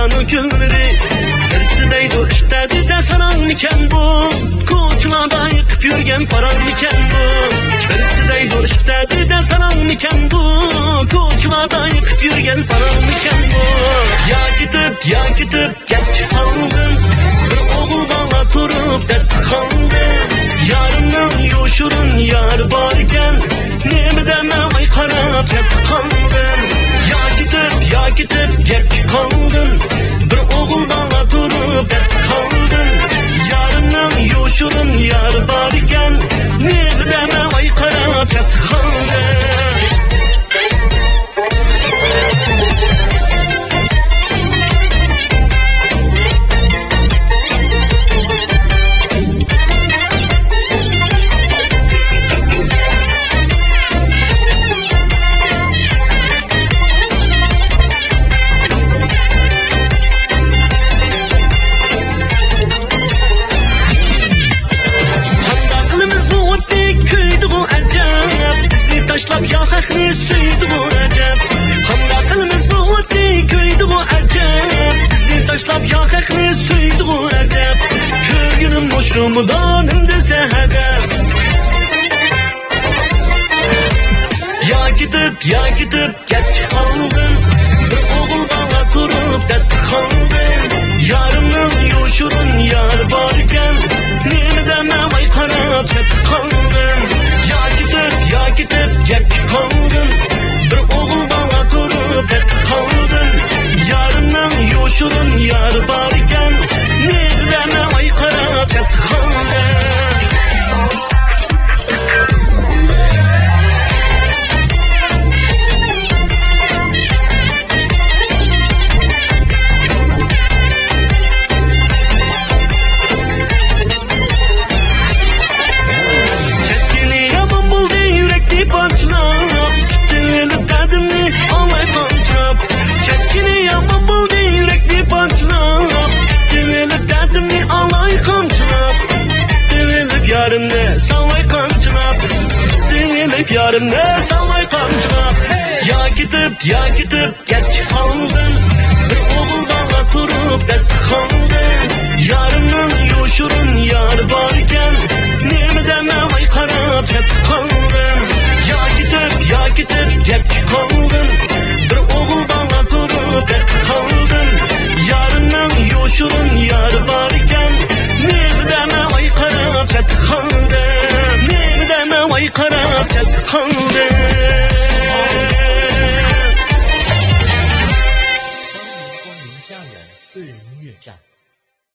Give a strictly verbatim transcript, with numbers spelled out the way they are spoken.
كۈنلىرى. بىرسى دەيدۇ، ئىشتە دېدە ساراڭمىكەن بۇ؟ كوچىلاردا يېقىپ يۈرگەن پاراڭمىكەن بۇ؟ بىرسى دەيدۇ، ئىشتە دېدە ساراڭمىكەن بۇ؟ كوچىلاردا يېقىپ يۈرگەن پاراڭمىكەن بۇ؟ يا كېتىپ، يا كېتىپ، كەتتى قالدىم. بىر ئوغۇل بالا تۇرۇپ دەتتى قالدىم. يارىمنىڭ يوشۇرۇن يارى بار ئىكەن. نېمە دەمەي قاراپ كەتتى قالدىم. يا كېتىپ، يا كېتىپ، كەتتى قالدىم. بىر ئوغۇل بالا تۇرۇپ دەتتى قالدىم. يارىمنىڭ يوشۇرۇن يارى بار ئىكەن. نېمە دەمەي قاراپ كەتتى قالدىم. قانداق قىلىمىز بۇ ئوتنى كۆيدىغۇ ئەجەب، بىزنى تاشلاپ يا خەقنى سۆيدىغۇ ئەجەب. قانداق قىلىمىز بۇ ئوتنى كۆيدىغۇ ئەجەب، بىزنى تاشلاپ يا خەقنى سۆيدىغۇ ئەجەب. كۆرگىنىم مۇشۇمۇ دانىم دېسە ھەدەپ. يا كېتىپ، يا كېتىپ، كەتتى قالدىم. بىر ئوغۇل بالا تۇرۇپ دەتتى قالدىم. يارىمنىڭ يوشۇرۇن يارى بار ئىكەن. نېمە دەمەي قاراپ كەتتى قالدىم. يا كېتىپ، يا كېتىپ، كەتتى قالدىم. بىر ئوغۇل بالا تۇرۇپ دەتتى قالدىم. يارىمنىڭ يوشۇرۇن يارى بار ئىكەن. نېمە دەمەي قاراپ كەتتى قالدىم. كەتكىنى يامان بولدى، يۈرەكنى پارچىلاپ، پۈتتۈرۈۋېلىپ دەردىمنى ئالاي قامچىلاپ. كەتكىنى يامان بولدى، يۈرەكنى پارچىلاپ، پۈتتۈرۈۋېلىپ دەردىمنى ئالاي قامچىلاپ. پۈتتۈرۈۋېلىپ يارىمنى ساڭلاي قامچىلاپ، پۈتتۈرۈۋېلىپ يارىمنى ساڭلاي قامچىلاپ. يا كېتىپ، يا كېتىپ، كەتتى قالدىم. بىر ئوغۇل بالا تۇرۇپ